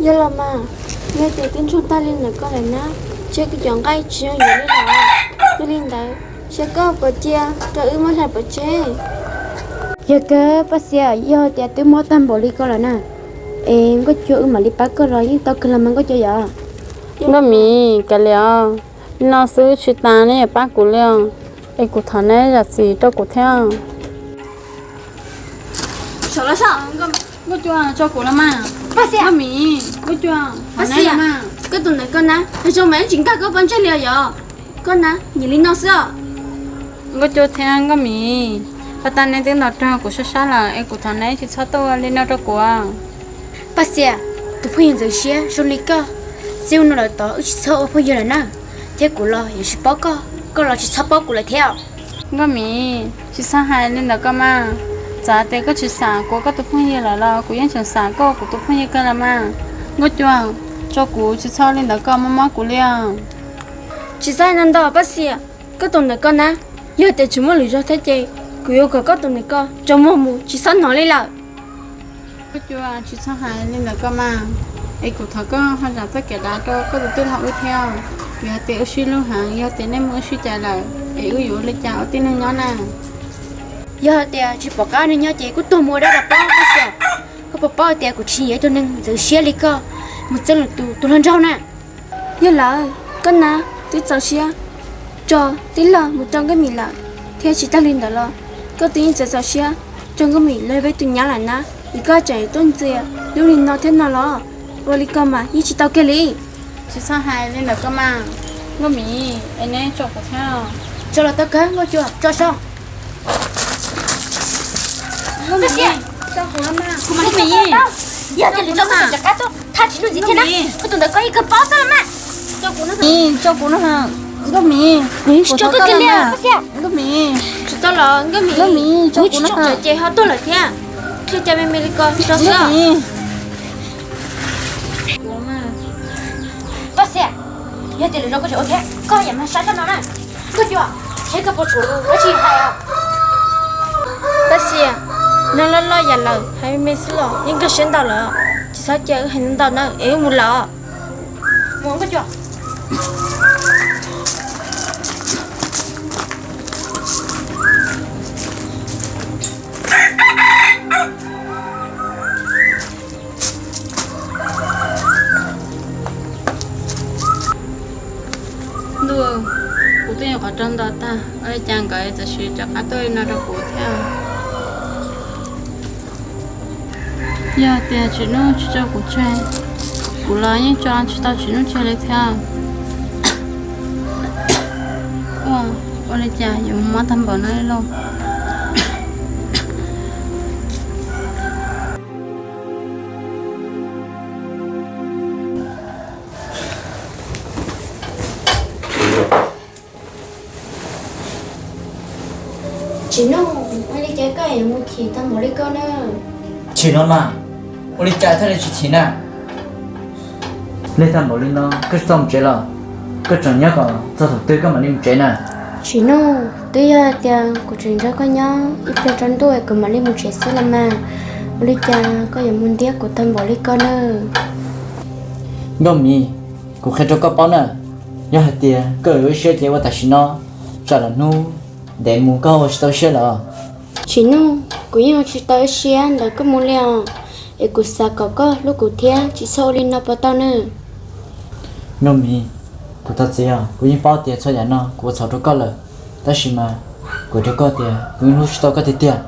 Yog los mas, yog tias twb ntsug tag li ntawm koj lawm na, ces kuv cov nqaij tsis zoo yuav li lawm. Yog li ntawd, ces koj puas cia rau wb muab hlais pov tseg? Yog kawg Paj Xiam, yog tias twb mob tag npaum li ko lawm na, es Nkauj Cua wb mam li pab koj los yeej tau kawg los mas Nkauj Cua yom. Nkauj Mim, kav liam os, li no xwb tsis tas neb yuav pab kuv li os, es kuv thov neb zam txim rau kuv thiab. Nkauj Cua, tso kuv los mas. Paj Xiam, Nkauj Mim, Nkauj Cua, Paj Xiam, koj tus ntawm koj na, zoo mas ib tsis nkag koj pob ntseg li os yom. Koj na, nyiam li no xwb os. Nkauj Cua thiab Nkauj Mim, paj tab neb twb ntaus raug kuv sab sab lawm es kuv thov neb tsis txhob tuaj ua li no rau kuv. Paj Xiam, tus phooj ywg ntxeev siab zoo li koj, txij ua no lawm tod wb tsis txhob ua phooj ywg lawm na, thiab kuv los yuav tsis paub koj, koj los tsis txhob paub kuv lawm thiab. Nkauj Mim, tsis txhob hais li ntawd koj mas. Txawm tias koj tsis xam kuv ua koj tus phooj ywg lawm los kuv yeej tseem xam koj ua kuv tus phooj ywg kawg los mas. Nkauj Cua, tso kuv, tsis txhob li ntawd koj, mob mob kuv li os. Tsis txhob hais ntau ntau Paj Xiam, koj tus ntawm koj na, yog tias tsis muaj lwm zaug thiab ces kuv yuav kom koj tus ntawm koj tsaus muag mus tsis txhob hnov li lawm. Nkauj Cua, tsis txhob hais li ntawd koj mas, es kuv thov koj ho zam txoj kev dav rau koj tus tij laug wb thiab. Yog tias wb sib hlub heev, yog tias nej muaj wb sib cais lawm, es wb yuav ua li cas ua tib neeg nyob na? Yog tias tsis pom qab neeg nyob ces kuj tuag mus ua dab rov pob Paj Xiam. Koj puas paub tias kuv tsis nyiam ib tug neeg ntxeev siab li koj mus txeeb lwm tus tus hluas nraug na. Yog lawm, koj na, twb txaus siab tso tij laug mus rau Nkauj Mim lawm, thiab tsis tag li ntawd los koj twb yeej txaus txaus siab rau Nkauj Mim los yog peb tus nyab lawm na, es koj tseem tuaj ntxias hlub li no thiab no los? Ua li ko mas yeej tsis tau kiag li. Tsis txhob hais li ntawd koj mas. Nkauj Mim, es neb tso kuv thiab. Tso los tau kawg Nkauj Cua, tso so. Nkauj Mim, tso kuv los mas. Nkauj Mim, yog tias lwm zaus koj tseem rov qab tuaj thaj Tsis Nuj ntxiv thiab na, koj tus ntawd koj yeej kawg paub txog los mas. Tso kuv no, Nkauj Mim, kuv yeej tsis tso koj kiag li Paj Xiam. Nkauj Mim, tsis tau los Nkauj Mim, Nkauj Mim, tso kuv no, ces ho tuag lawm thiab. Ntshe cas me me li ko tso xwb. Paj Xiam, yog tias lwm zaus koj tseem ua thiab koj yam mas saib koj no na. Nkauj Cua, es koj puas tsum dab tsi hais os? Paj Xiam, neeg loj loj yam lawm hais me me xwb los yeej nkag siab ntau lawm, tsis txhob cia wb hais ntau na es wb mus lawm. Mus Nkauj Cua. Ntuj, kuv twb nyuam qhuav raug ntaus tag, ua li cas nkawd txawm sim rov qab tuaj li no rau kuv thiab? Yog tias Tsis Nuj tsis tso kuv tseg, kuv los yeej tso tsis tau Tsis Nuj tseg li thiab. Ua, ua li cas yuav mob tag npaum no li lauj? Tsis Nuj, ua li cas koj yuav mus chim tag npaum li ko na? Chim no mas, ua li cas thiaj li tsis chim na? Lig tag npaum li no koj tsis txhob mus tsev los? Koj tseem nyob kom txog thaum twg koj mam li mus tsev na? Tsis Nuj, twb yog hais tias kuv tseem nrog koj nyob ib pliag tsaus ntuj kuv mam li mus tsev xwb los mas. Ua li cas koj yuav mus ntiab kuv tag npaum li ko na? Nkauj Mim, kuv qhia rau koj paub na, yog hais tias koj yuav ua ib siab ces ua tam sim no, tsam lwm hnub ntev mus koj ua tsis tau siab lawm. Tsis Nuj, kuv yeej ua tsis tau ib siab ntawm koj mus li os, es kuv xav kom koj hlub kuv thiab tsis txhob ua li no puas tau na? Nkauj Mim, kuv thov txim os, kuv yeej paub tias txhua yam no kuv ua txhaum rau koj lawm, tab sis mas kuv hais rau koj tias kuv yeej hlub tsis tau koj tiag tiag,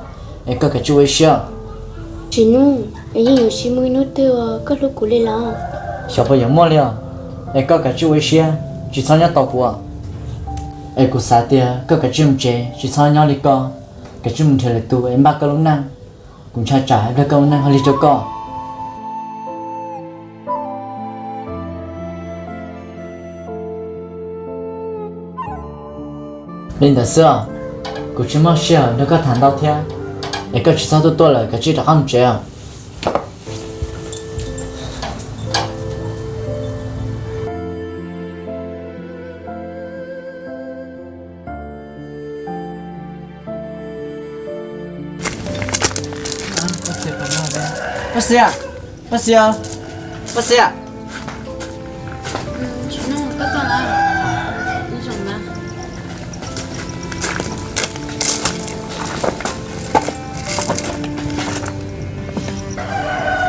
es koj kav tsij ua ib siab. Tsis Nuj, es yeej yuav tsis muaj ib hnub twg uas koj hlub kuv li los? Xyov puas yuav muaj li os, es koj kav tsij ua ib siab, tsis txhob nyob tos kuv. Es kuv xav tias koj kav tsij mus tsev, tsis txhob nyob li ko, kav tsij mus nrhiav lwm tus es npaj koj lub neej. Kuv ntshai tsam ib pliag koj lub neej ho lig rau koj. Li ntawd xwb os, kuv tsis muaj sij hawm nrog koj tham ntau thiab, es koj tsis txhob tuaj tuaj lawm, kav tsij rov qab mus tsev os. Paj Xiam, Paj Xiam, Paj Xia,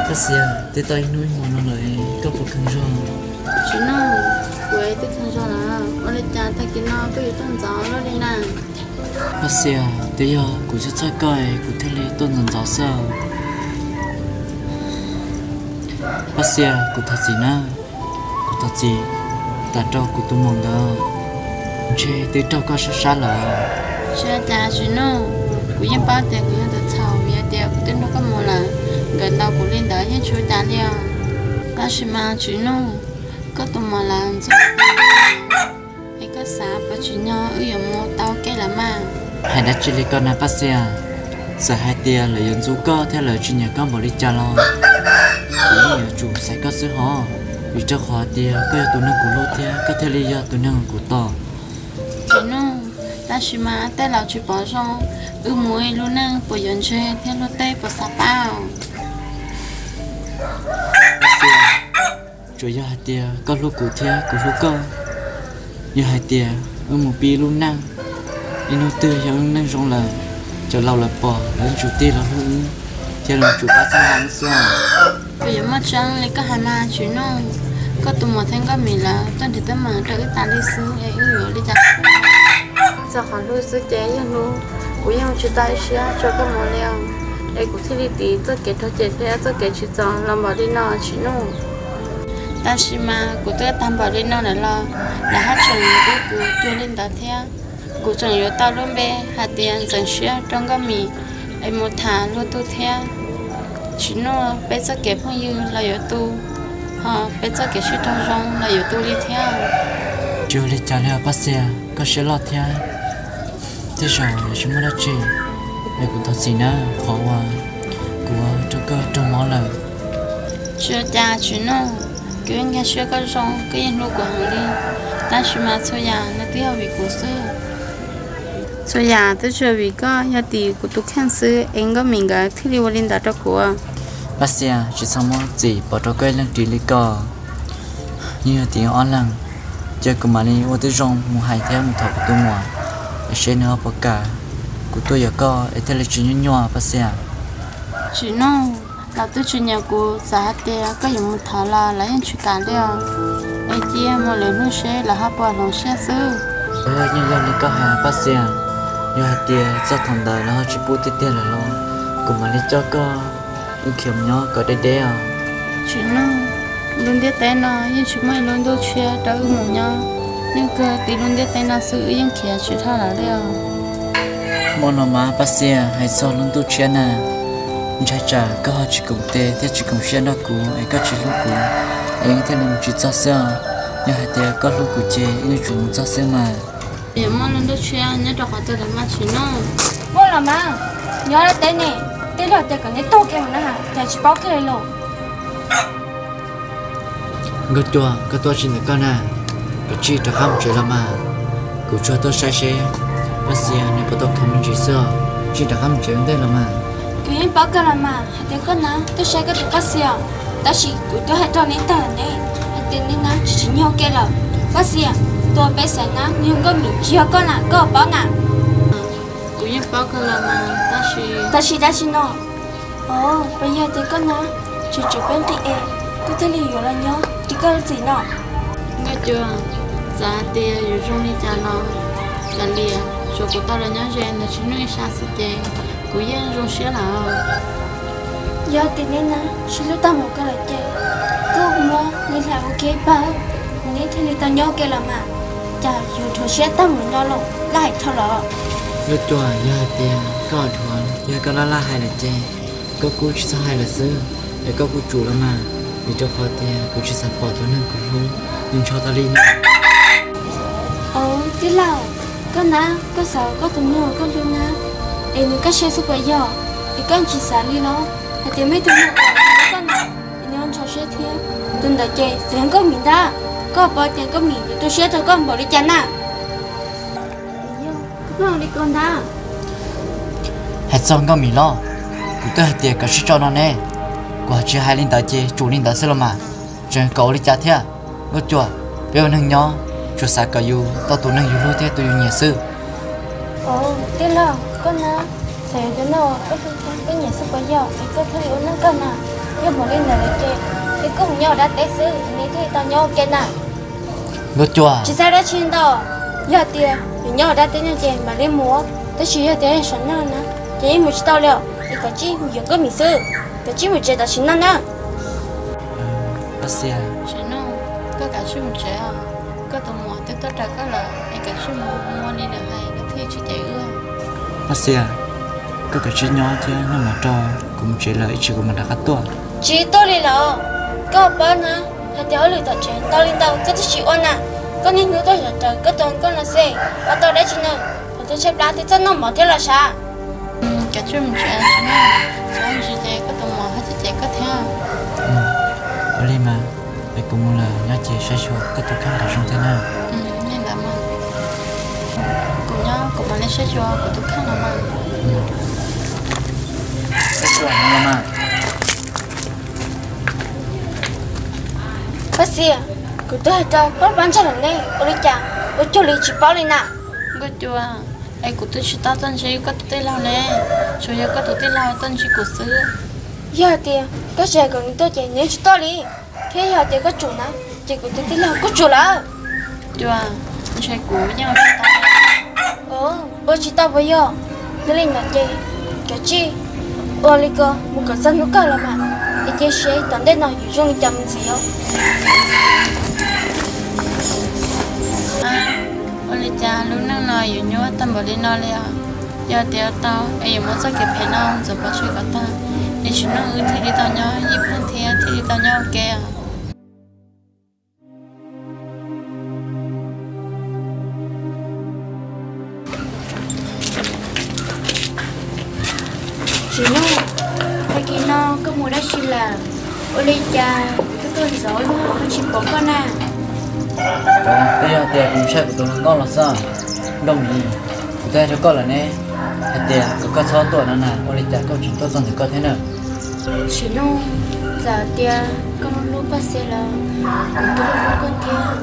Paj Xia, twb tau ib hnub ib hmo no lawm, koj puas kheev zog? Tsis Nuj, kuv twb kheev zog lawm. Ua li cas tag kis no koj yuav tuaj ntxov luaj li na? Paj Xia, twb yog kuv txhawj txhawj koj es kuv thiaj li tuaj ntxov ntxov xwb. Paj Xia, kuv thov txim na, kuv thov txim, tas rau kuv tus muam nkawd ntshe twb raug koj sab sab lawm. Tsis ua cas Tsis Nuj, kuv yeej paub tias kuv yog tus txhaum, yog tias kuv twb nrog koj mus lawm, nkawd ntaus kuv li ntawd yeej tsis ua cas li os. Tab sis mas Tsis Nuj, koj tus muam lawv ntxub, es koj xav puas tsim nyog wb yuav mus tau kev lawm mas? Hais dab tsi li koj na Paj Xia? Txawm hais tias lawv yuav ntxub koj thiab lawv tsis nyiam koj npaum li cas los kuv yeej yuav tsum xaiv koj xwb hos, vim rau qhov tias koj yog tus neeg kuv hlub thiab koj thiaj li yog tus neeg kuv tos. Tsis Nuj, tab sis mas tej laus tsis pom zoo, wb mus ib lub neej puas yuav ntse thiab luag tej puas xav pab? Tsuas yog hais tias koj hlub kuv thiab kuv hlub koj, yog hais tias wb mus pib lub neej, ib hnub twg yog wb lub neej zoo lawm, cov laus lawv pom lawv yuav tsum tig los hlub wb thiab lawv yuav tsum pab txhawb nqa wb xwb. Puas yuav muaj tseeb li koj hais mas Tsis Nuj? Koj tus muam thiab Nkauj Mim lawv tuaj nrhiav teeb meem rau wb tas li xwb es wb yuav ua li cas? Txog qhov hlub xwb ces yeej hlub, kuv yeej tsis tau ib siab tso koj mus li os, es kuv thiaj li tiv txoj kev raug cem thiab txoj kev tsim txom los npaum li no Tsis Nuj. Tab sis mas kuv twb tag npaum li no lawm los lawv haj tseem ntxub kuv cuag li ntawd thiab. Kuv tseem yuav tau lub npe hais tias ntxeev siab rau Nkauj Mim es mus tham luag tug thiab. Tsis Nuj, peb txoj kev phooj ywg los yuav tu, ho peb txoj kev sib raug zoo los yuav tu li thiab. Tsis ua li cas li os Paj Xia, koj siab loj thiab, tej zaum yuav tsis muaj dab tsi, es kuv thov txim na qhov uas kuv ua rau koj raug mob lawm. Tsis ua cas Tsis Nuj, kuv yeej nkag siab koj zoo, koj yeej hlub kuv heev li, tab sis mas txhua yam nws twb yog vim kuv xwb. Txhua yam twb tsis yog vim koj, yog tim kuv tus kheej xwb es Nkauj Mim nkawd thiaj li ua li ntawd rau kuv. Paj Xia, tsis txhob muab txim pov rau koj ib leej ris li ko. Yeej yog tim ob leeg, ces kuv mam li ua tib zoo mus hais thiab mus thov kuv tus muam, es seb nws ho puas kam kuv tuaj yuav koj es thiaj li tsis nyuaj nyuaj Paj Xia. Tsis Nuj, lawv twb tsis nyiam kuv, txawm hais tias koj yuav mus thov los lawv yeej tsis kam li os. Es cia mus lwm hnub seb lawv ho puas hloov siab xwb. Yeej yog li koj hais Paj Xia, yog hais tias txog thaum ntawd lawv ho tsis pub tiag tiag lawm los kuv mam li coj koj mus khiav mus nyob kom deb deb os. Tsis Nuj, lub ntiaj teb no yeej tsis muaj ib lub ntuj tshiab rau wb mus nyob, yeej kawg tib lub ntiaj teb no xwb wb yeej khiav tsis dhau lawm li os. Muaj no mas Paj Xia, hais txog lub ntuj tshiab na, ntshai tsam koj ho tsis koom tes thiab tsis koom siab nrog kuv es koj tsis hlub kuv, es wb thiaj li mus tsis txog xwb os. Yog hais tias koj hlub kuv ces wb yuav tsum mus txog xwb mas. Yuav muaj lub ntuj tshiab nyob rau qhov twg lawm mas Tsis Nuj? Muaj los mas, nyob lub teb ne, tej laus tias kom neb taug kev mus na, cas tsis paub kiag li los. Nkauj Cua, koj tuaj tsis ntawm koj na, koj tsij rov qab mus tsev los mas. Kuv tsuas tuaj saib seb Paj Xia nws puas tau kheev me ntsis xwb os, tsij rov qab mus tsev ua ntej los mas. Kuv yeej paub kawg los mas hais tias koj nab tuaj saib koj tus Paj Xia, tab sis kuv twb hais rau neb tag lawm ne, hais tias neb nab tsis tsim nyog kev lawm. Paj Xia, tus peb xaiv nab nws yog Nkauj Mim tsis yog koj na, koj paub na. Kuv yeej paub kawg los mas, tab sis, tab sis dab tsi no? Os, puas yog tias koj nab tseem tseem peb nqi es koj thiaj li yuav los nyob tim koj txiv no? Nkauj Cua, txawm hais tias yuav zoo li cas los kav liam, tsuav kuv tau los nyob ze ntawm Tsis Nuj ib sab xwb ces kuv yeej zoo siab lawm. Yog tias neb nab sib hlub tag mus ko lawm ces koj muab neb hlais ua ke pab, neb thiaj li tau nyob ua ke los mas. Cas yuav dhuav siab tag mus no los laj hais dhau los? Nkauj Cua, yog hais tias koj dhuav, yog koj laj laj hais lawm ces koj kuj tsis txhob hais lawm xwb, es koj kuj tsum los mas, vim rau qhov tias kuv tsis xav pom tus neeg kuv hlub nws ntshaw tau li no. Os tij laug, koj nab, koj xav koj tus neeg koj hlub nab, es nws kaj siab xwb puas yog? Es koj tsis xav li los hais tias muaj ib tug neeg uas hlub koj na, es nws ntshaw siab thiab, tus ntawd ces txawm yog Nkauj Mim ntag. Koj paub tias Nkauj Mim nws tu siab rau koj npaum li cas na? Hais txog Nkauj Mim los, kuv twb hais tias kom sib tso no ne, kuv ho tsis hais li ntawd ces tsum li ntawd xwb los mas. Tseem kom ua li cas thiab? Nkauj Cuas, peb ua neeg nyob tsuas xav kom yus tau tus neeg yus hlub thiab tus yus nyiam xwb. Tij laug, koj na, txawm yog tias no koj hlub thiab koj nyiam xwb puas yog es koj thiaj li ua neej kawg na? Yog mam li ntawd lawm ces, ces koj mus nyob ua dab teb xwb es neb thiaj li tau nyob ua ke na. Nkauj Cuas, tsis txhais dab tsi ntau, yog tias yuav nyob ua dab teb no ces mam li mus, tab sis yog tias yog saum no na, ces yeej mus tsis tau li os, es kav tsij mus yuav Nkauj Mim xwb, kav tsij mus tsev tam sim no na. Paj Xia, koj kav tsij mus tsev os, koj tus muam twb tuaj raws koj lawm es kav tsij mus, mus li nws hais nws thiaj tsis cem wb. Paj Xia, koj kav tsij nyob thiab noj mov rau, kuv mus tsev lawm ib tsam kuv mam rov qab tuaj. Tsis tuaj li los, koj paub na, hais tias hauj lwm tom tsev ntau li ntau koj twb tsis ua na, koj niaj hnub tuaj zov rawv koj tus nkauj no xwb, ua tau dab tsi na? Thaum twg tshaib plab twb txawj noj mov thiab los sav. Kav tsij mus tsev, tsis noj, tsis noj ces koj tus muam ho txawj cem koj thiab. Ua li mas, es kuv mus lawm, nyob ces saib xyuas koj tus kheej kom zoo thiab na. Li ntawd mas, kuv nyob kuv mam li saib xyuas kuv tus kheej no mas. Paj Xia, kuv twb hais rau koj pab ntsaug lawm ne, ua li cas ua cuag li tsis paub li na? Nkauj Cuas, es kuv twb tsis tau tuaj ntsib koj tus tij laug ne, tsuas yog koj tus tij laug tuaj ntsib kuv xwb. Yog hais tias koj tsis hais kom nws tuaj ces nws yeej tsis tuaj li, thiab yog hais tias koj tsum na, ces kuv tus tij laug kuj tsum lawm. Cuas, ntshe kuv yeej ua tsis tau. Ua tsis tau puas yog? Yog li ntawd ces kav tsij ua li ko mus kom txog hnub kawg los mas, es cia seb tom ntej no yuav zoo li cas mus ntxiv os. Ua li cas lub neej no yuav nyuaj tag npaum li no li os? Yog tias tau es yuav muab txoj kev phem no ntxuav pov tseg kom tag, es tsis nug wb thiaj li tau nyob ib pliag thiab thiaj li tau nyob ua ke os. Tsis nug, tag kis no koj mus dab tsi lawm? Ua li cas kuv twb tuaj ntxov luaj ho tsis pom koj na? Twb yog tias kuv ntshai kuv tus hluas nkauj los xwb. Nkauj Mim, kuv twb hais rau koj lawm ne, hais tias kom koj txhob tuaj no na, ua li cas koj tseem tuaj txog ntawm koj thiab na? Tsis nug, txawm tias koj hlub Paj Xia los kuv twb hlub koj thiab,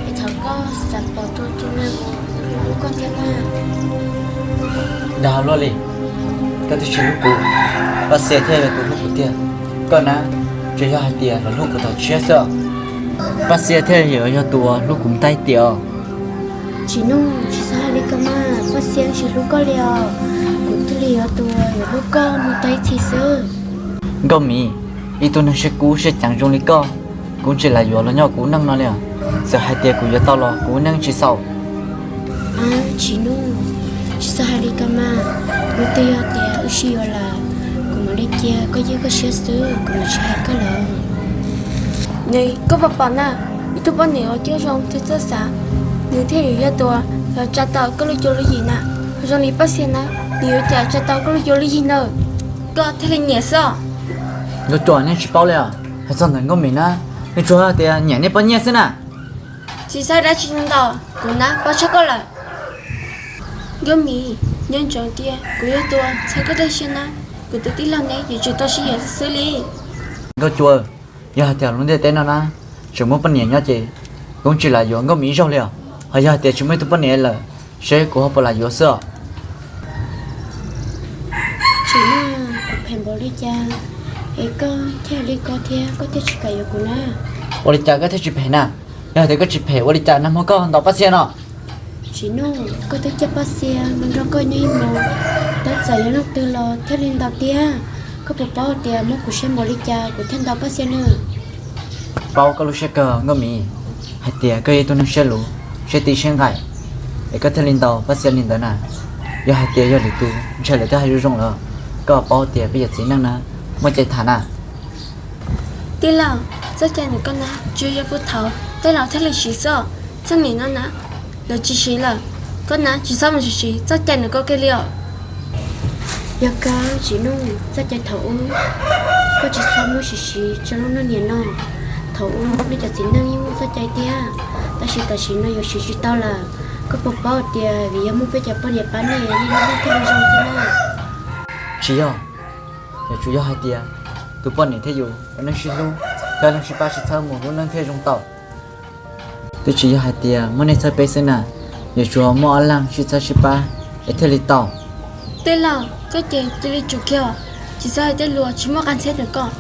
es thaum koj xav pom tus tus neeg uas hlub hlub koj thiab mas. Dag luaj li, koj twb tsis hlub kuv, Paj Xia thiaj yog tus hlub kuv tiag. Koj na, tsuas yog hais tias los hlub kuv thaum tshiab xwb os. Paj Xia thiaj yuav yog tus uas hlub kuv mus tag tiam os. Tsis nug, tsis txhob hais li ko mas, Paj Xia tsis hlub koj li os, kuv thiaj li yog tus uas yuav hlub koj mus tag ib txhis xwb. Nkauj Mim, ib tug neeg siab kub siab ceev zoo li koj, kuv tsis lam yuav los nyob kuv neej no li os. Txawm hais tias kuv yuav tau los kuv neej tsis xaus. Tsis nug, tsis txhob hais li ko mas, kuv twb yog tias wb sib yuav lawm, kuv mam li cia koj ywj koj siab xwb, kuv mam tsis hais koj lawm. Koj puas pom na, ib tug poj niam uas coj zoo thiab txawj xav, nws thiaj yuav yog tus los tsa tau koj lub cuab lub yig na. Zoo li Paj Xia na, nws yuav cas tsa tau koj lub cuab lub yig na, koj thiaj li nyiam xwb os. Nkauj Cuas, nej tsis paub li os, hais txog ntawm Nkauj Mim na, nws tsuas hais tias nyiam nej poj nyiaj xwb na. Tsis txhob dab tsi ntau, kuv na paub tshaj koj lawm. Nkauj Mim, nco ntsoov tias kuv yog tus txhawb koj dej siab na, kuv tus tij laug neb yuav tsum tau sib yuav xwb xwb li. Nkauj Cuas, yog hais tias lub ntiaj teb no na, tseem muaj poj niam nyob ces kuv tsis lam yuav Nkauj Mim ib zaug li os. Ho yog hais tias tsis muaj ib tug poj niam lawm, seb kuv ho puas lam yuav xwb os. Tsis nug, kuv phem npaum li cas es koj thiaj li ko thiab koj thiaj tsis kam yuav kuv na? Ua li cas koj thiaj tsis phem na? Yog hais tias koj tsis phem ua li cas nag hmo koj ntaus Paj Xia no? Tsis nug, koj twb coj Paj Xia mus nrog koj nyob ib hmos, tab txawm yog leej twg los thiaj li ntaus tiag. Koj puas paub tias muab kuv siab npaum li cas kuv thiaj ntaus Paj Xia na? Paub koj lub siab kawg Nkauj Mim, hais tias koj yog ib tug neeg siab luv, siab tij siab nqaim, es koj thiaj li ntaus Paj Xia li ntawd na. Yog hais tias yog lwm tus ntshai lawv twb hais zoo zoo lawm, koj paub tias peb yawm txiv neej na, muaj cai tham na. Tij laug, txoj cai ntawm koj na tsuas yog puag thaum tej laus thiaj li siv xwb, txoj niam no na lawv tsis siv lawm. Koj na tsis txhob mus siv siv txoj cai ntawm koj kiag li os. Yog koj Tsis Nuj, txoj cai thaum ub koj tsis txhob muab siv siv rau lub neej niam no. Thaum ub nej cov txiv neej yeej muaj txoj cai tiag, tab sis tam sim no yuav siv tsis tau lawm. Koj puas paub tias vim yog muaj peb cov poj niam pab nej, nej lub neej thiaj li zoo xwb na. Tsis yog, yuav tsum yog hais tias tus poj niam thiab yus ua neej sib hlub, Ob leeg sib pab tsis txhob mus, lub neej thiaj zoo tau. Twb tsis yog hais tias muaj nej txhawb peb xwb na, yuav tsum muaj ob leeg sib txhawb sib pab es thiaj li tau. Tij laug, koj ces cia li tsum kiag, tsis txhob hais tej lus tsis muaj qab ntxhiab rau koj.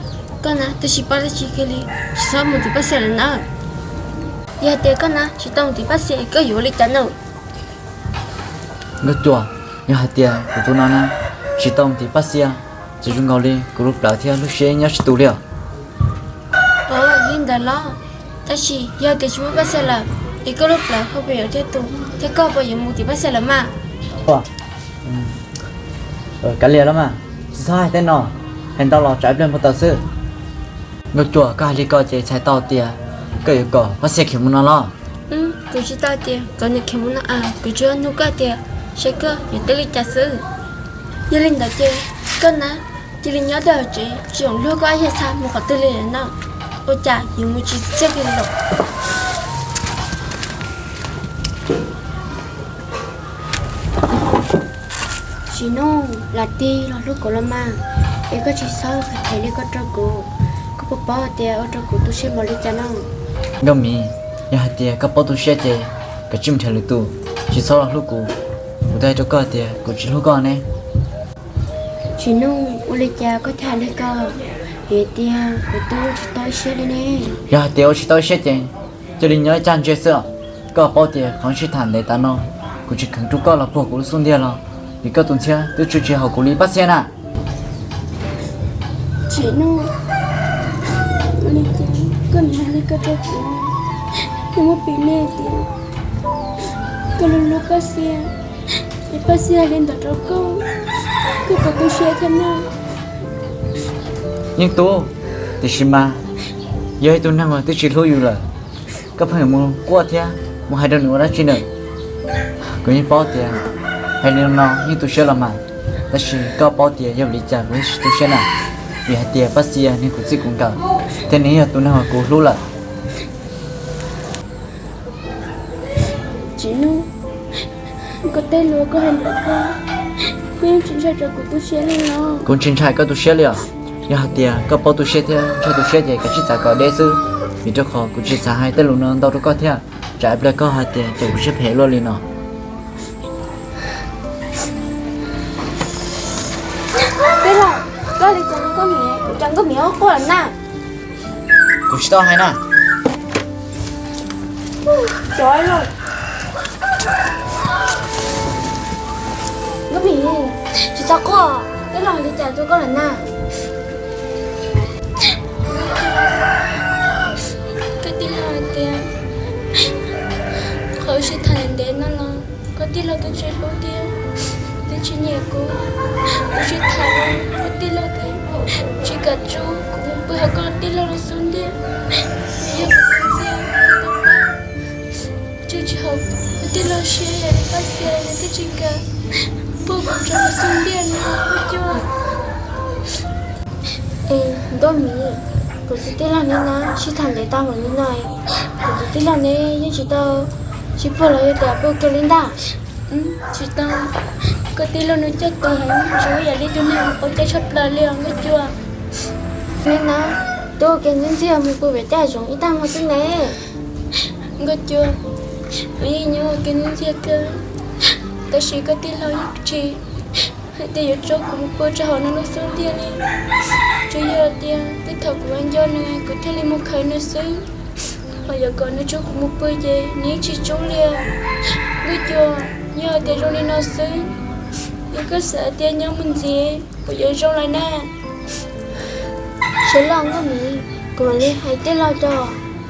Koj na twb tsis paub dab tsi kiag li, tsis txhob mus tim Paj Xias lawm na. Yog hais tias koj na tsis tau mus tim Paj Xias, koj yuav ua li cas na? Nkauj Cuas, yog hais tias kuv tus no na tsis tau mus tim Paj Xias, ces zoo nkaus li kuv lub plawv thiab lub siab nyob tsis tus li os. Li ntawd los, tab sis yog tias tsis muaj Paj Xias lawm, es koj lub plawv ho puas yuav thiaj tus, thiab koj puas yuav mus tim Paj Xias lawm mas? Kav liam los mas, tsis txhob hais tej no, hais ntau los tsam ib pliag npau taws xwb. Nkauj Cuas, koj hais li ko ces txhais tau tias koj yuav kom Paj Xias khiav mus no los? Kuv tsis tau tias kom nws khiav mus no, kuv tsuas nug koj tias saib koj yuav teb li cas xwb. Yog li ntawd ces koj na cia li nyob twj ywm tsev, tsis txhob luag koj ob yag txha mus qhov twg li no. Ua cas yuav mus tsis txiaj kiag li lawm. Tsis Nuj, lam tig los hlub kuv los mas, es koj tsis txhob them li ko rau kuv. Koj puas paub tias ua rau kuv tu siab npaum li cas no? Nkauj Mim, yog hais tias koj paub tu siab ces koj cia li mus nrhiav lwm tus, tsis txhob los hlub kuv. Kuv twb hais rau koj tias kuv tsis hlub koj ne. Tsis Nuj, ua li cas koj thiaj hais li ko? Vim tias kuv twb tsis tau ib siab li ne. Yog hais tias ua tsis tau ib siab ces cia li nyob ib cag ntsia xwb. Koj paub tias qhov sib tham ntev tas no, kuv tsis kheev rub koj los puag kuv lub xub ntiag los vim koj tus ntxhiab twb tsis haum kuv li Paj Xias na. Tsis Nuj, ua li cas koj nim hais li ko rau kuv? Koj muab piv li tias koj hlub hlub Paj Xias, es Paj Xias hais li ntawd rau koj, koj puas tu siab thiab na? Yeej tu, tiam sis mas yog ib tug neeg uas twb tsis hlub yus lawm, koj pheej mus quaj thiab mus hais rau nws ua dab tsi na? Kuv yeej paub tias hais li no yeej tu siab los mas, tab sis koj paub tias yog vim li cas kuv thiaj tsis tu siab na? Vim hais tias Paj Xias nws kuv txij kuv nkawm, thiab nws yog tus neeg uas kuv hlub lawm. Tsis Nuj, koj tej lus koj hais ntawd, koj yeej tsis ntshai rau kuv tu siab li los? Kuv tsis ntshai koj tu siab li os. Yog hais tias koj paub tu siab thiab ntshai tu siab ces kav tsij txav kom deb xwb, vim rau qhov kuv tsis xav hais tej lus no ntau rau koj thiab, tsam ib pliag koj hais tias kuv siab phem luaj li no. Tij laug, koj li cas no, koj niam, cas Nkauj Mim quaj lawm na? Kuv tsis tau hais na. Nkauj Mim, tsis txhob quaj, tij laug hais li cas rau koj lawm na? Koj tij laug hais tias qhov sib tham ntev no los koj tij laug twb tsis hlub thiab twb tsis nyiam kuv, twb sib tham los koj tij laug twb tsis kam rub kuv mus pw hauv koj tij laug lub xub ntiag. Yog kuv tus ntxhiab, tsis tsis haum kuv tij laug siab, yog li Paj Xias nws twb tsis kam puag kuv rau lub xub ntiag no, Nkauj Cuas. Es Nkauj Mim, kuv tus tij laug neb na sib tham ntev tau npaum li no, kuv tus tij laug neb yeej tsis tau sib puag los yog tias puag kiag li ntag? Tsis tau. Koj tij laug nws coj tus heev, tsuas yam li tus neeg ua cas tshaj plaws li os Nkauj Cuas. Neb na, twb ua kev ntxhiab ntxiag mus pw pem tej hav zoov ib tag hmo xwb ne. Nkauj Cuas, kuv yeej nyob ua kev ntxhiab ntxiag kawg, tab sis koj tij laug yeej tsis hais tias yuav tso kuv mus pw rau hauv nws lub xub ntiag li. Tsuas yog tias tej thaum kuv nco nws kuv thiaj li mus khawb nws xwb, ho yuav kom nws tso kuv mus pw ces nws yeej tsis rub li. Nkauj Cuas, yog tias zoo li no xwb, yog koj xav tias nyob mus ntxiv puas yuav zoo lawm na? Sawv los Nkauj Mim, kuv mam li hais tij laug tso,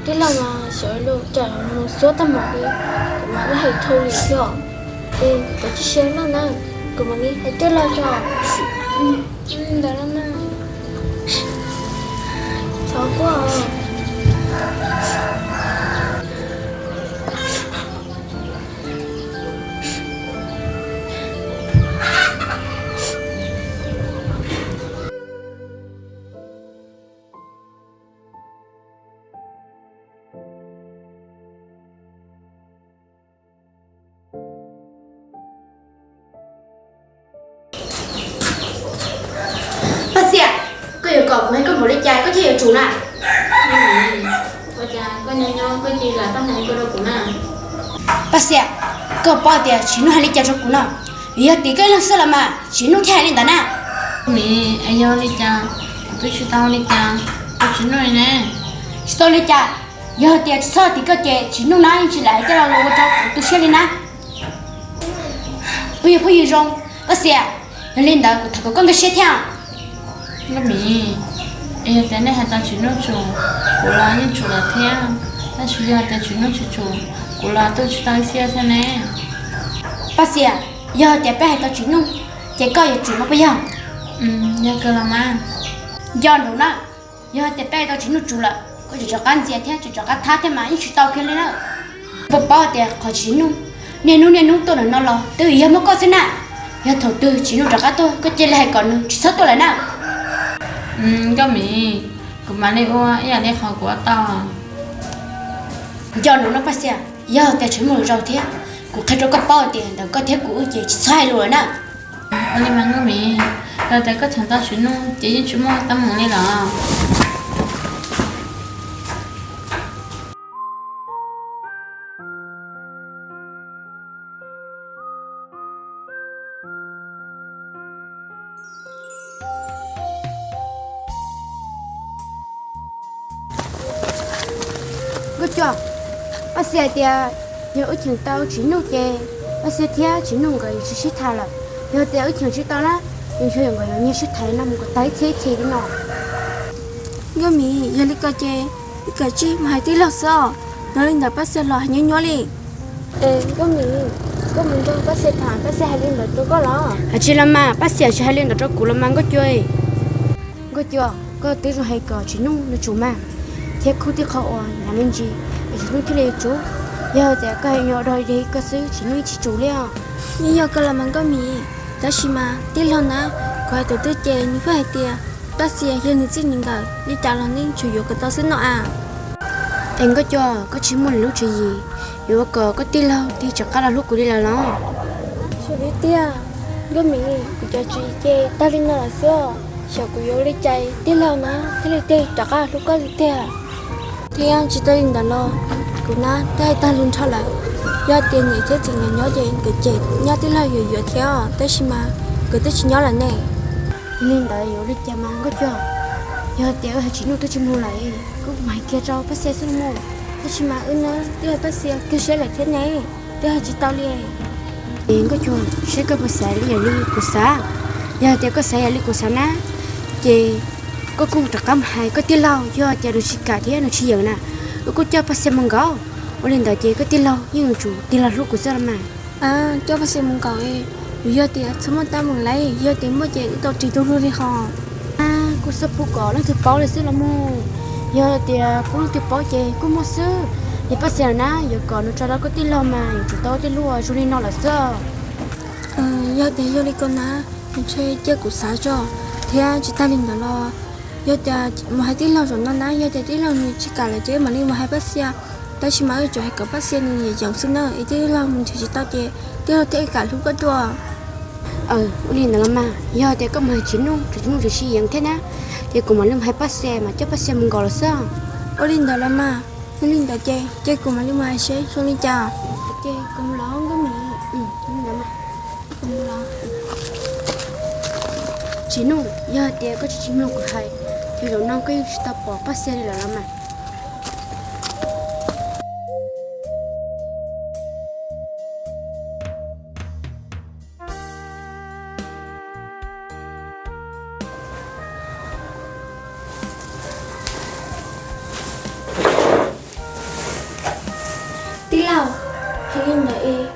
tij laug mas xyov lus cas mus xuab tag mus li, kuv mam li hais dhau li xwb. Es koj tsis siab loj na, kuv mam li hais tij laug tso. Ntawd los mas, thov quaj. Paj Xias, koj yuav kom kuv hais koj npaum li cas koj thiaj yuav tsum na? Ua cas koj nyob nyob koj cia li lam txoj hais ko rau kuv na? Paj Xia, koj paub tias Tsis Nuj hais li cas rau kuv no? Vim yog tim koj ib leeg xwb los mas Tsis Nuj thiaj hais li ntawd na. Miv, es yog li cas kuv twb tsis tau li cas rau Tsis Nuj li ne? Tsis tau li cas? Yog tias tsis txhob tim koj ces Tsis Nuj na yeej tsis lam hais coj lo lus ua rau kuv tu siab li na. Kuv yog phooj ywg zoo, Paj Xia, yog li ntawd kuv thov kom koj nkag siab thiab. Nkauj Mim, es yog tias nej hais tau Tsis Nuj tsum, kuv los yeej tsum lawm thiab. Tab sis yog tias Tsis Nuj tsis tsum, kuv los twb tsis tau ib txhia thiab ne. Paj Xia, yog tias peb hais tau Tsis Nuj, ces koj yuav tsum no puas yog? Yog kawg los mas. Nco ntsoov na, yog tias peb hais tau Tsis Nuj tsum lawm, koj tseem rov qab ntxias thiab tseem rov qab thab thiab mas yeej tsis tau kiag li na. Puas paub tias qhov Tsis Nuj niaj hnub niaj hnub tuaj ntawm no los twb vim yog muaj koj xwb na. Yog thaum twg Tsis Nuj rov qab tuaj koj cia li hais kom nws tsis txhob tuaj lawm na. Nkauj Mim, kuv mam li ua ib yam li qhov kuv ua tau. Nco ntsoov no Paj Xia, yog tias tseem muaj lwm zaus thiab, kuv qhia rau koj paub tias ntawm koj thiab kuv wb ces tsis txhob hais lus lawm na. Ua li mas Nkauj Mim, yog tias koj cheem tau Tsis Nuj ces yeej tsis muaj teeb meem li los? Nkauj Cuab, Paj Xia hais tias yog wb cheem tau Tsis Nuj ces Paj Xia thiab Tsis Nuj nkawd yuav tsis sib tham lawm. Yog tias wb cheem tsis tau na, ntshe nkawd yuav nyiag sib tham no mus kom tag ib txhia ib txhia li no. Nkauj Mim, yog li ko ces wb kav tsij mus hais tij laug xwb os. Yog li ntawd Paj Xia los hais nyuaj nyuaj li. Es Nkauj Mim, koj mus nrog Paj Xia tham, Paj Xia hais li ntawd rau koj los? Hais tsis los mas, Paj Xia tsis hais li ntawd rau kuv los mas Nkauj Cuab. Nkauj Cuab, koj twb zoo hais kom Tsis Nuj nws tsum mas, thiab khub tij qho uas hnyav me ntsis es Tsis Nuj thiaj li tsum. Yog tias koj hais nyuaj dog dig koj xwb Tsis Nuj yeej tsis tsum li os. Yeej yog kawg los mas Nkauj Mim, tab sis mas tij laug na, kuv hais thaum twg ces nws pheej hais tias Paj Xia yog nws txij nws nkawm, li cas los nws tsuas yuav kom tau xwb no a. Es Nkauj Cuab, koj tsis muaj lwm lub tswv yim yuav ua kom koj tij laug tig rov qab los hlub kuv li lawm los? Xyov li tiag, Nkauj Mim, kuv cov tswv yim ces tag li no lawm xwb os. Xyov kuv yuav ua li cas tij laug na thiaj li tig rov qab los hlub koj li tiag. Thiab tsis tas li ntawd los, kuv na twb hais tag lus nrho lawm. Yog tias niam thiab txiv nkawd nyob ces nkawd cem nyob tij laug yuav yuav thiab os, tab sis mas nkawd twb tsis nyob lawm ne. Yog li ntawd yuav ua li cas mas Nkauj Cuab? Yog tias wb hais Tsis Nuj twb tsis mloog lawm, kuv mam hais kiag rau Paj Xia xwb los mas. Tab sis mas wb na twb hais Paj Xia kiag siab lawm thiab ne, twb hais tsis tau li. Es Nkauj Cuab, seb koj puas xav li yam li kuv xav? Yog tias koj xav yam li kuv xav na, ces koj kuj rov qab mus hais koj tij laug, yog tias nws tsis kam thiab nws tsis yeem na, wb kuj coj Paj Xia mus nkaum. Ua li ntawd ces koj tij laug yeej yuav tsum tig los hlub kuv xwb los mas. Coj Paj Xia mus nkaum, yog tias txhob muaj teeb meem lawm, yog tias muaj ces wb tau ris tus hlub li hos. Kuj xav pub kom leej twg paub li xwb los mas. Yog tias pub leej twg paub ces kuj muaj xwb. Yog Paj Xia na, yuav kom nws tso rau koj tij laug mas yuav tsum tau tij laug zoo li no lawm xwb. Yog tias yog li ko na, ntshe cia kuv xav tso. Thiab tsis tas li ntawd los, yog tias mus hais tij laug zaum no na, yog tias tij laug nws tsis kam lawm ces mam li mus hais Paj Xia. Tab sis mas wb tsuas hais kom Paj Xia nws yeem yeem xwb na, es tij laug mus nrhiav tsis tau ces tij laug thiaj kam hlub koj dua. Ua li ntawd los mas, yog tias koj mus hais Tsis Nuj, Tsis Nuj tsis yeem thiab na, ces kuv mam li mus hais Paj Xia mas coj Paj Xia mus nkaum los xwb. Ua li ntawd los mas, yog li ntawd ces cia kuv mam li mus hais seb zoo li cas. Ces kuv mus los Nkauj Mim. Tsis Nuj, yog tias koj tsis tsis mloog kuv hais, ces zaum no koj yeej tsis tau pom Paj Xia li lawm los mas. Tij laug, yog li ntawd es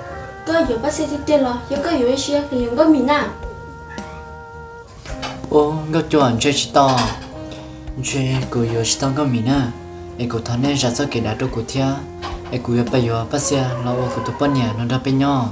koj yuav Paj Xia tiag tiag los yog koj yuav ib siab los yuav Nkauj Mim na? Ua Nkauj Cuab, ntshe tsis tau, ntshe kuv yuav tsis tau Nkauj Mim na. Es kuv thov nej zam txoj kev dav rau kuv thiab, es kuv yuav pab yuav Paj Xia los ua kuv tus poj niam los nrog peb nyob.